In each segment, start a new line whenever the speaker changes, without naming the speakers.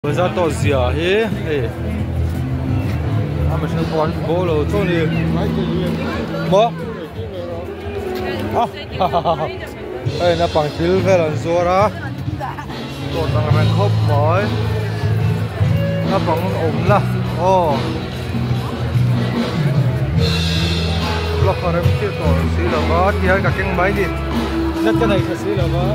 Bazar tawh zia hi hei a mihring pawh an bo lo chu ni maw hei naupang thil vel an zuar a dawt ang reng khawp mai naupang awm na aw block a rem tir tawh si lo va ti hian ka keng mai ni net ka nei tha si lo va.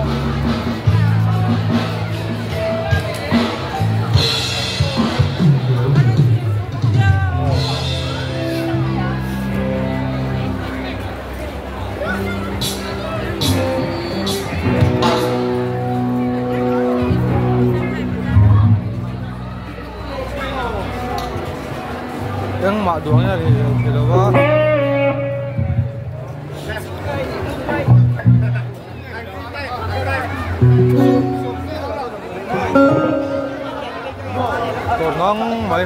Engmah duang in a ri thei lo va. Tawt ngang mai.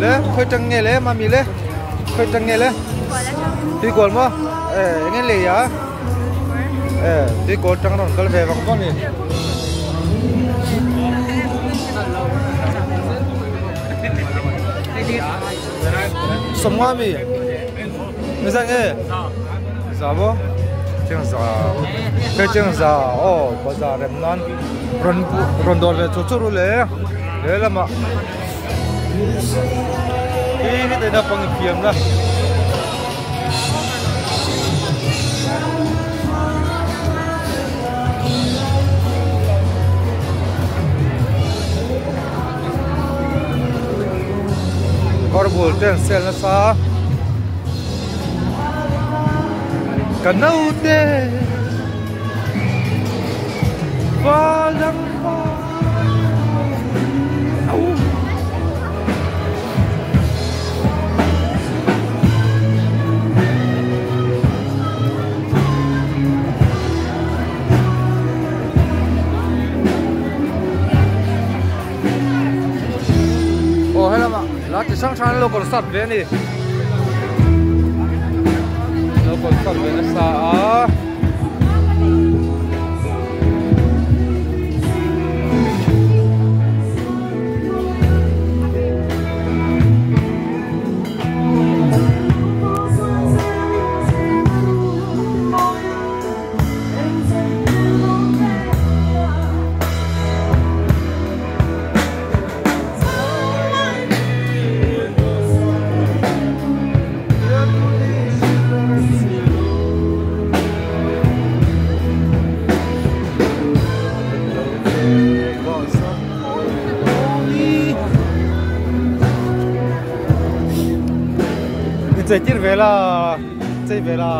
Le khoi tang nge le mami le khoi tang nge le tui kual maw e enge lei a e tui kual tang rawn kal ve vang vang ni sawmnga mi mi zat nge za maw chiang za hei chiang za aw bazar rem nan rawn rawn dawr ve chu chu ru le he lamah hi heta naupang infiamna kawr bul te an sel nasa ka naute val dang Aw helama la chi hrang hrang an lo concert ve a ni lo concert ve nasa a. Chei tir ve la chei ve la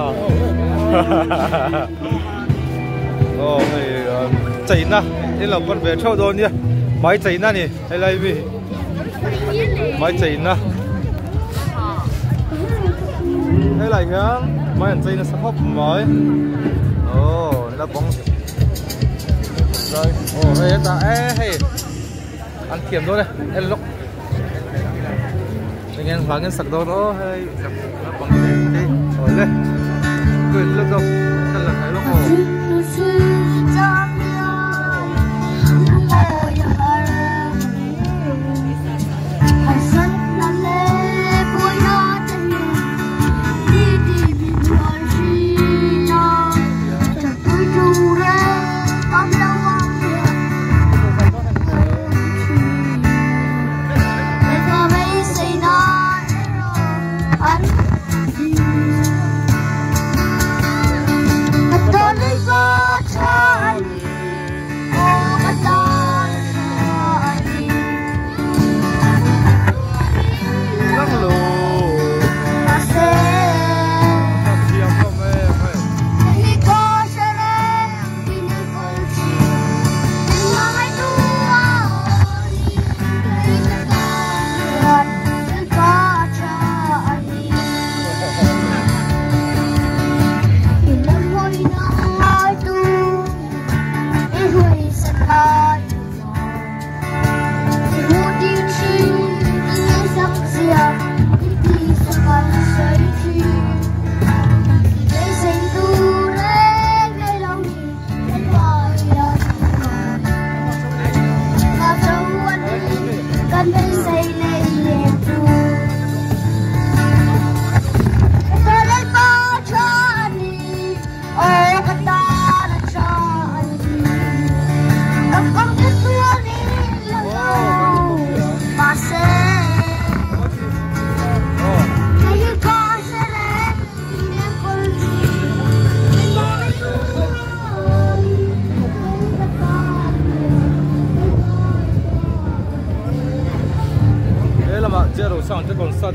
aw hei cheina in lo pan ve theuh dawn nia mai cheina a ni helai mi mai cheina helai hian mai an chei nasa khawp mai aw naupang aw hei hetah e hei an thiam dawn e en lawk eng eng vangin sak dawn aw hei naupang te te aw le good look up ka la thai lawk aw.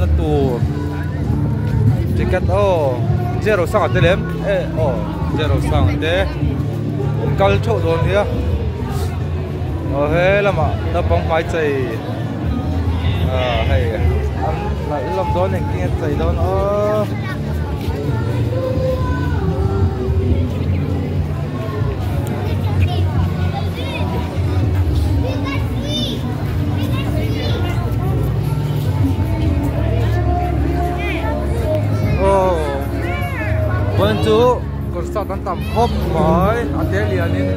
na tur ticket aw zero sangha te lem eh aw zero sangha te an kal theuh dawn nia aw he lamah naupang hmai chei ah hei an nalh hlawm dawn engtin nge chei dawn aw. Vawiin chu kawr sat an tam khawp mai a te lianin.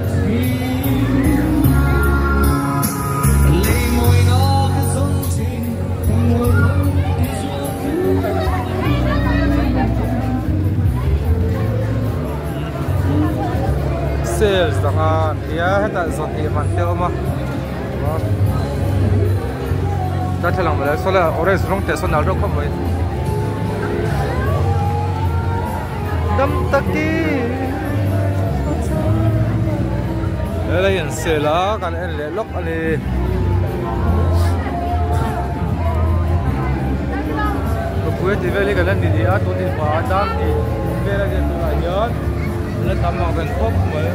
Sales dang a nia hetah zawhnih man te a awm a darthlalang malai saw lai orange rawng te sawn a reuh khawp mai dam takin helai hi an sale a kan en leh lawk a ni. Nupui tih vel hi kan la ni ni a tun inhma a dar tih vel a nia tunah hian an la tam ang reng khawp mai.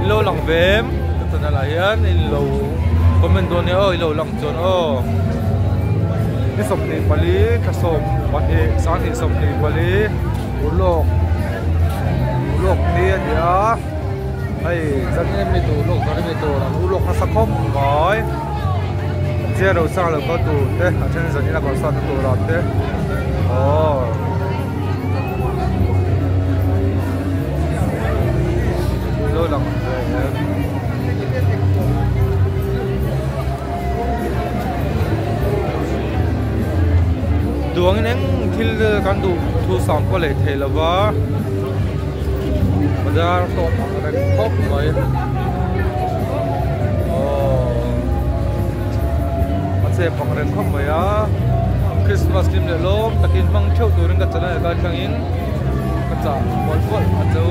Ilo lang ve em ka channel ah hian ilo comment dawn nia aw ilo lang chuan aw ni 24 thla 12 2024 ulawk ulawk ni a ni a hei zan em mi tur lawk zan em mi tur an ulawk nasa khawp mai zero sang lo kal tur te a then zan in a kalsan na tur ah te aww lo lang ve em. Duangin eng thil kan duh thu sang pawh lei thei lova bazar tawp ang reng khawp mai aww a chep ang reng khawp mai a Christmas hlim leh lawm takin hmang theuh turin ka channel kal thlangin ka chah mawlh mawlh a chu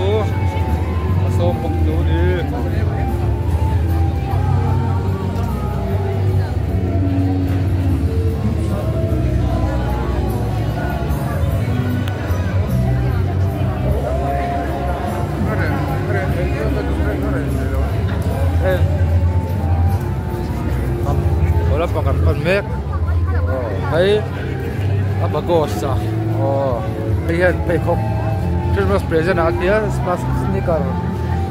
a sawm bawk chu a ni. Lampang kan pan mek hei a bagos a aw hei hian pheikhawk Christmas present ah a tia sneaker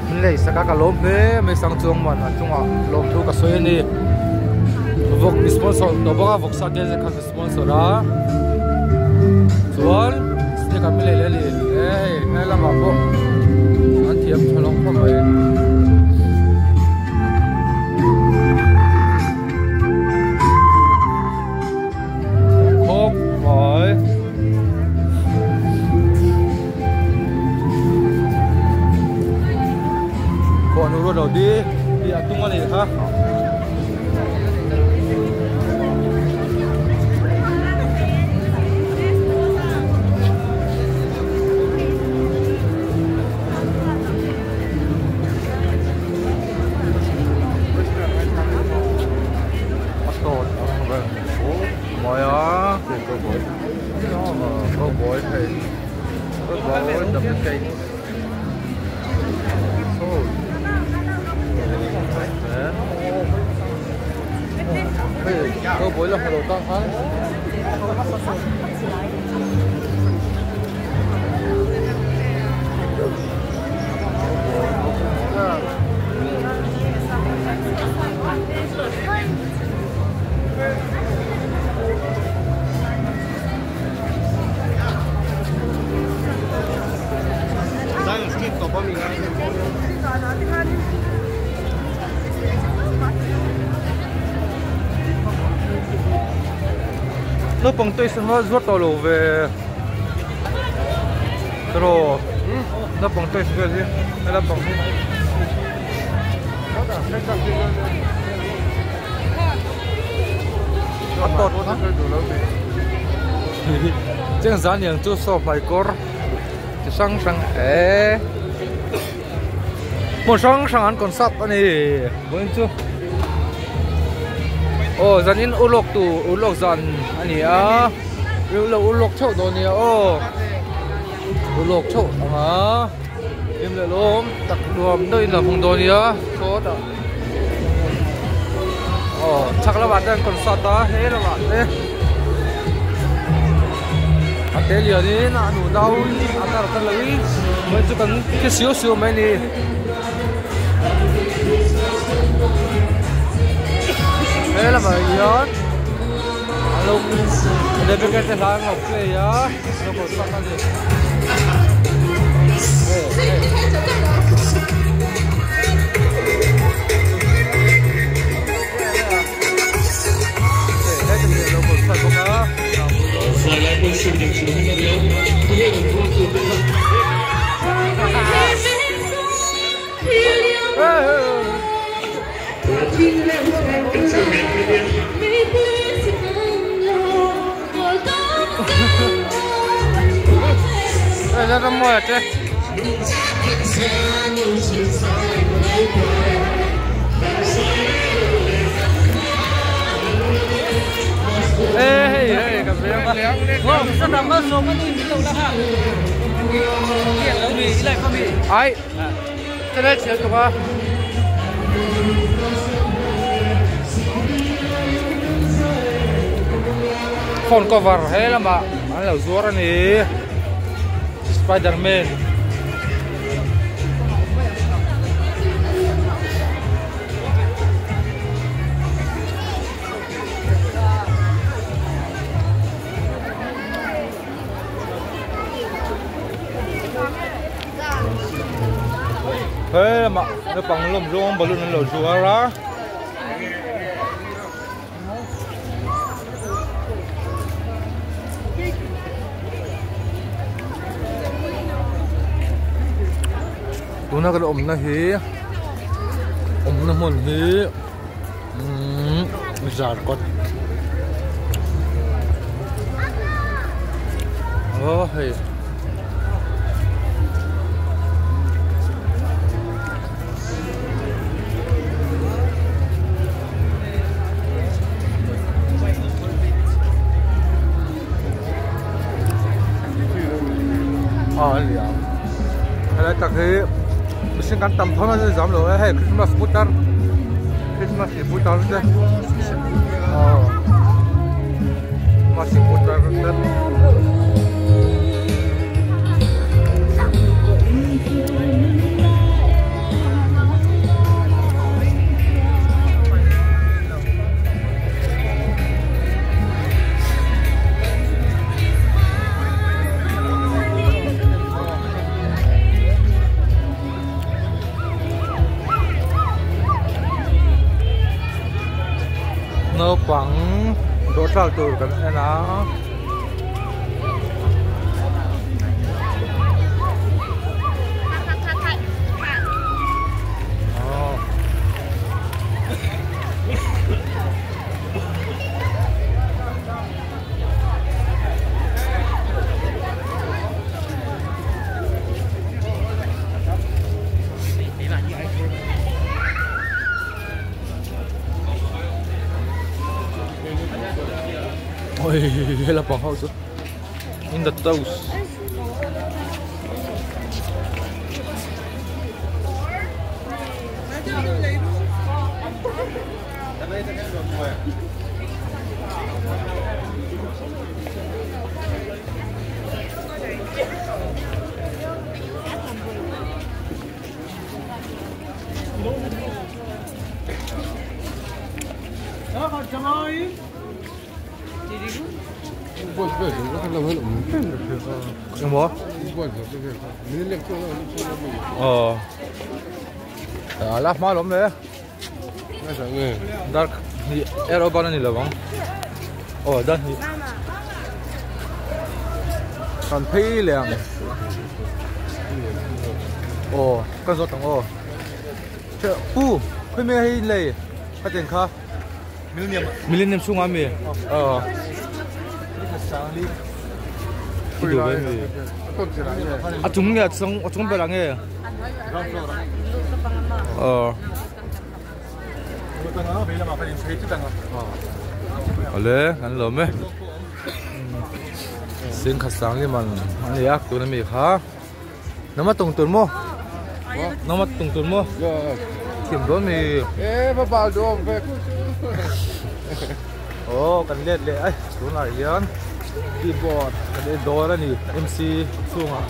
min lei sak a ka lawm hle mai sang chuang man a chungah lawmthu ka sawi a ni vawk sponsor tawh bawk a vawksa te kha sponsor a chuan sneaker min lei leh a ni e hei he lamah pawh an thiam tha lo khawp mai. Khawp mai. Khuanu ruat lo di tih a tum a nih kha. A tawt ang reng khawp mai a cowboy hei cowboy duplicate sold hei cowboy la hmu lo tan khan. Naupang toys an va zuar tawh lo ve tiraw naupang toys vel hi he lampang hi a tawt cheng zan lian chu saw hmaikawr chi hrang hrang eee hmun hrang hrang an concert a ni vawiin chu aw zanin ulawk tur ulawk zan a ni a ulawk ulawk theuh dawn nia aw ulawk theuh ang a hlim leh lawm tak nuam deuhin lo hmang dawn nia sawtah aw chhak lamah te an concert a he lamah te a te lianin a nu nau in a tar ta loin vawiin chu kan thi siau siau mai a ni. He lamah hian a lo Rebecca te hla an lo play a an lo concert a ni. Ai Phone cover he lamah an lo zuar a ni Spiderman. He lamah naupang lawm zawng balloon an lo zuar a. Tuna kan awmna hi awmna hmun hi umm zarkawt aw hei. Helai tak hi mihring kan tam thawn a ni zam lo e hei christmas putar christmas ih putar te aw christmas ih putar te. Naupang dawhthlak tur kan en a. Ôi, là bỏ hậu chứ. In the toast. Engmaw? Aw a la hma lawm le dark hi arrow ban a ni lo ang aw dan hi. Kan phei leh ang. Aw kan zawt ang aw. Pu khawi mai hei lei ka ten kha. Millennium chhungah ami? Aw. I duh ve mi? A chung nge a chung a chung berah nge? Aw. Awle kan lawm e. Singkhat sang hi man a ni a tuna mi kha. Nama tung tur maw? Nama tung tur maw? Thiam dawn mi.
E va bal duh awm ve.
Aw kan let leh ai tunah hian keyboard kan en dawn a ni MC chhungah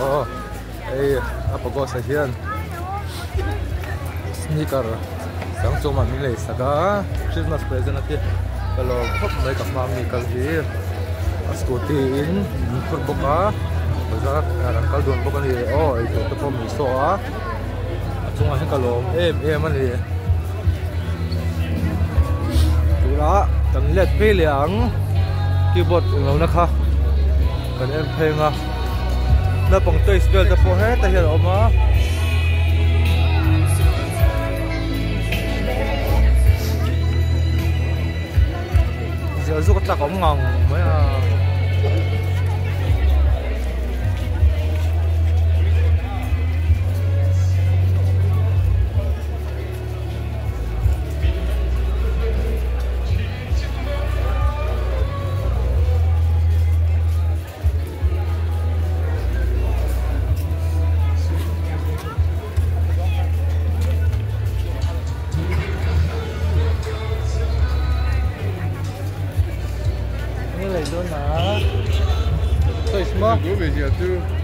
aw hei a pagos ah hian sneaker dang chungah min lei sak a christmas present a tia ka lawm khawp mai ka hma ami kal hi a scooty in min phur bawk a bazar ah an kal dun bawk a ni aw eitur te pawh min saw a a chungah hian ka lawm em em a ni tunah kan let phei leh ang keyboard englo na kha kan en phei ang a naupang toys vel te pawh hetah hian a awm a. Ziah zuk a tlak awm ngang mai a.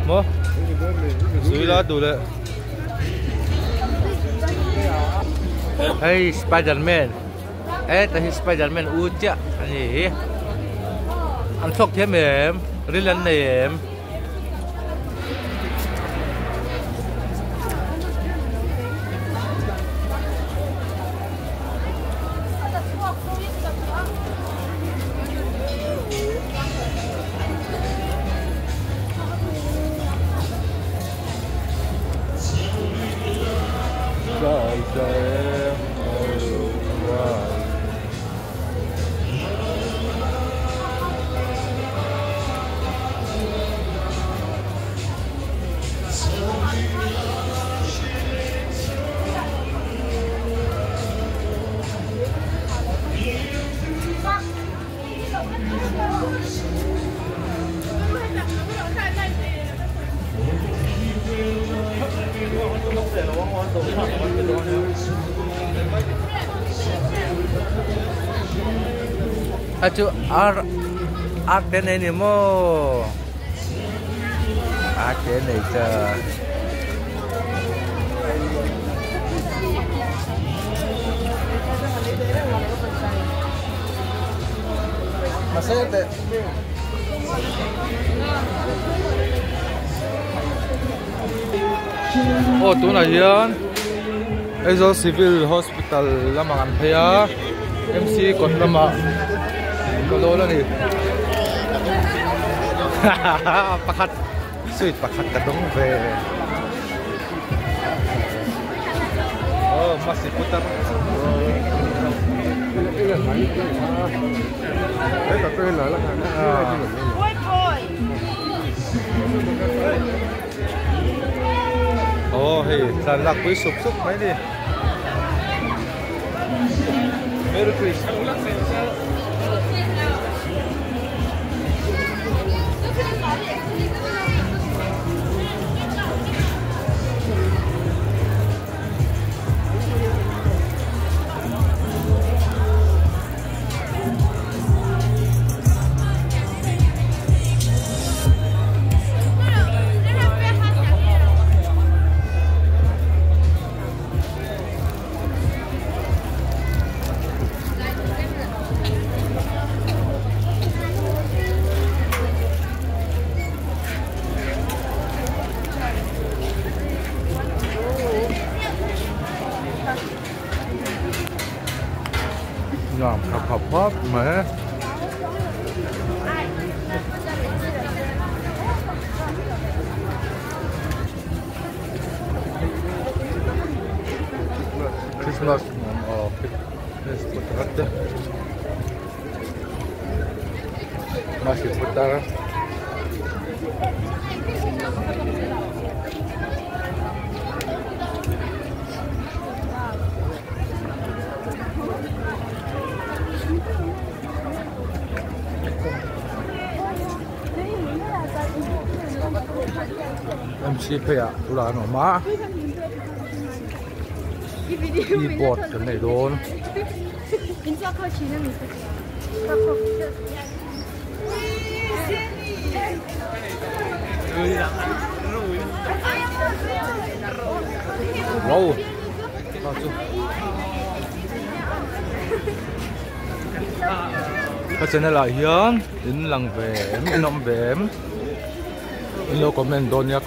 Maw zui la duh leh hei spiderman heta hi spiderman u chiah a ni hi an thlawk thiam em ril an nei em. A chu ar ar te nei ni maw ar te nei cha Aw tunah hian Aizawl Civil Hospital lamah an phei a MC kawt lamah ka dawn a ni pakhat sweet pakhat ka dawng ve aw masi putar Aw hei tlan lak pui sup sup mai ni Merry Christmas Nuam khawp khawp khawp mai. Christmas aw Christmas te masi putar MC pheiah tunah an awm a keyboard kan nei dawn. Wow ta chu ka channel ah hian in lang ve em in awm ve em in lo comment dawn nia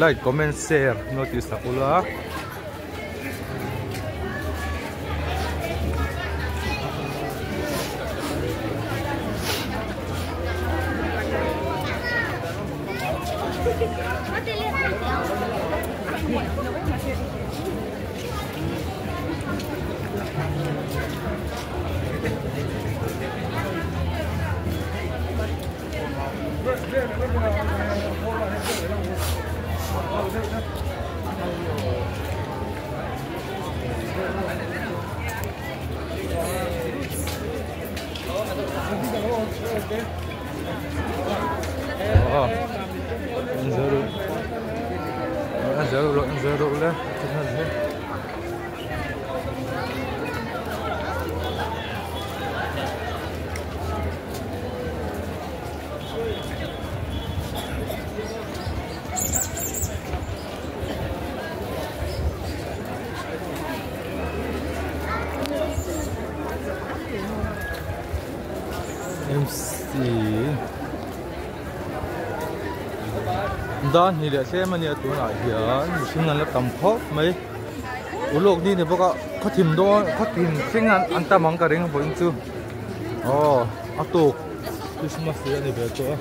like comment share notice sak ula. انزلوا انزلوا له تنزل MC dan hi leh tlem a nia tunah hian mihring an la tam khawp mai ulawk ni ni bawk a khaw thim dawn khaw thim thleng an tam ang ka ring vawiin chu aw a tuk Christmas hi a ni ve tawh a.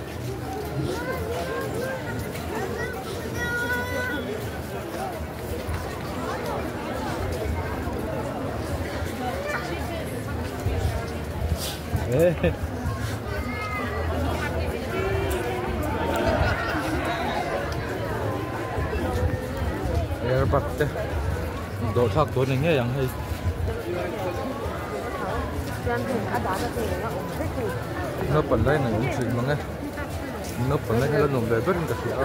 Airbag te dawh thlak tur ni ngei ang hei. Naupang lai in a awm thin mang e. Naupang lai hi la nuam ve berin ka hria a.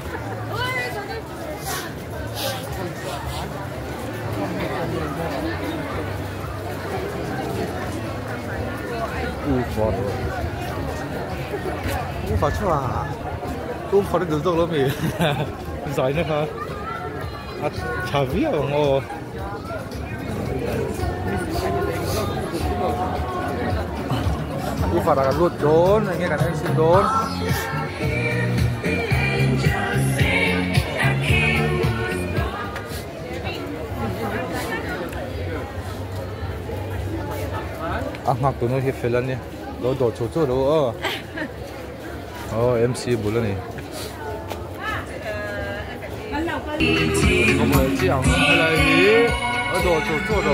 Ufa Ufa chu a Ufa hi duh zawk lo mi zai na kha a tha viau ang aw. Ufa ah kan lut dawn eng nge kan en chhin dawn. A nghak tunu hi fel a ni lo dawh chho chho lo aw aw MC bul a ni chiang helai hi a dawh chho chho lo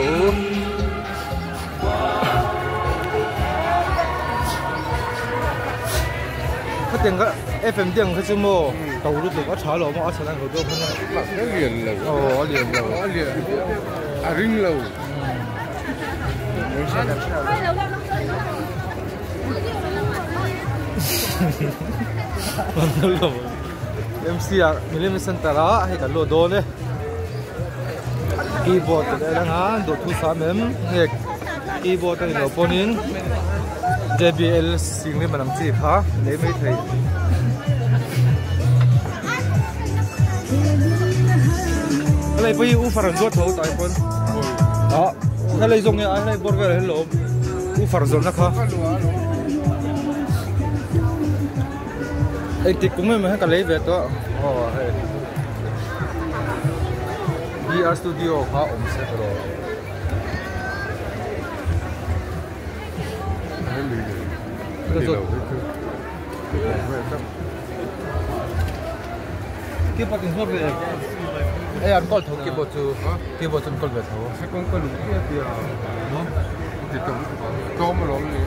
khatiang kha F_M te ang kha chu maw to lutuk a tha lo maw a chhan ang lo deuh khan
a lian lo
aw a lian lo
a lian a ring lo
MC ah Millennium Center ah hei kan luah dawn e keyboard te leh anga duhthusam em hei keyboard a ni lo pawhin J_B_L singlim an ang chi kha lei mai thei. Helai pawh hi ufar an zuar tho tah hi pawn ah helai zawng hi a helai bawr velah hian lo awm ufar zawrhna kha engtik kum emaw hian ka lei ve tawh aw hei B_R studio kha awm se ka rawh. Hei an kawl tho keyboard chu keyboard chu an kawl ve tho.
Kawngka lung tia tia ti tawh lutuk a tlawm alawm ni.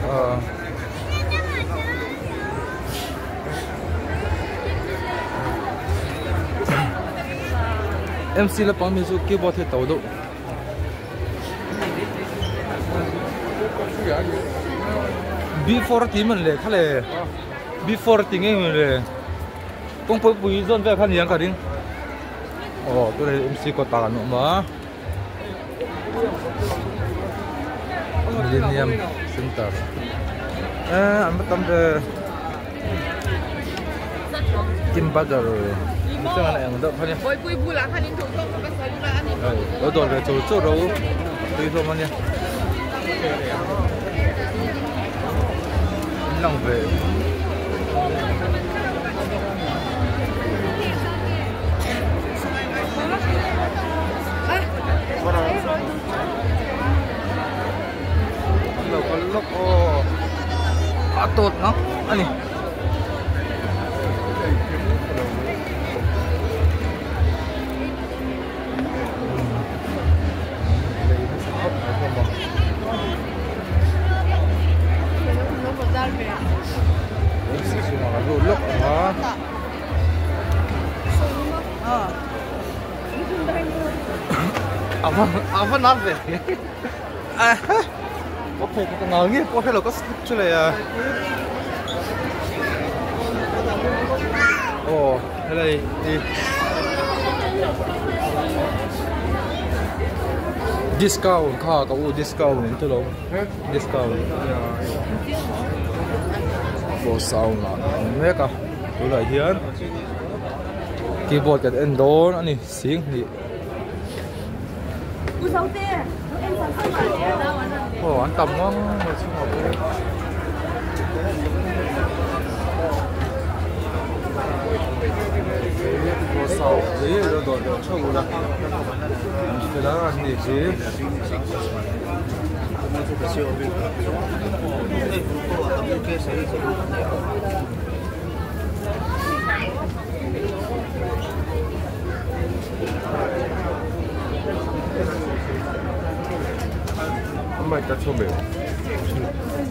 MC lampang mi chu keyboard hi to deuh. Before tih man leh kha le before tih ngei man le kawngpui pui zawn vel kha ni ang ka ring aw tunah hian MC kawt ah kan awm a Millennium Center eh an va tam ve Kim Badr chuan a eng deuh kha nia hei lo dawr ve chur chur ro tui hlawm ania an lang ve. An lo kal lawk aw a tawt ngang a ni. A va nal ve có thể có ngờ nghe có thể là có slip chu leh a aw helai hi discount kha ka u discount an ti lo discount pawh sound ah a awm mek a tunah hian keyboard kan en dawn a ni sing hnih. Aw an tam ngang mai chhungah pawh.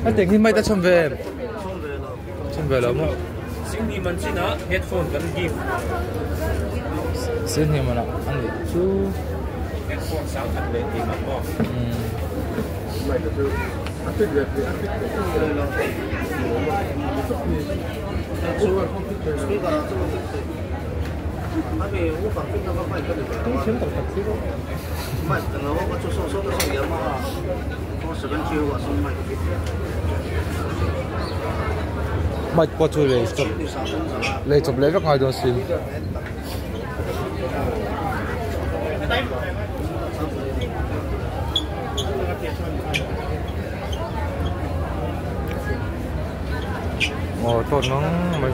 A teng hi mai ta chhawm ve em? Chhawm ve lo maw?
Singhi man chinah headphone kan gift.
Singhi man ah a nih chu.
Headphone sang khat leh tih man maw?
Mic pawh chu lei chawp lei chawp leh vek ngai dawn si. Aw tawt ngang mai.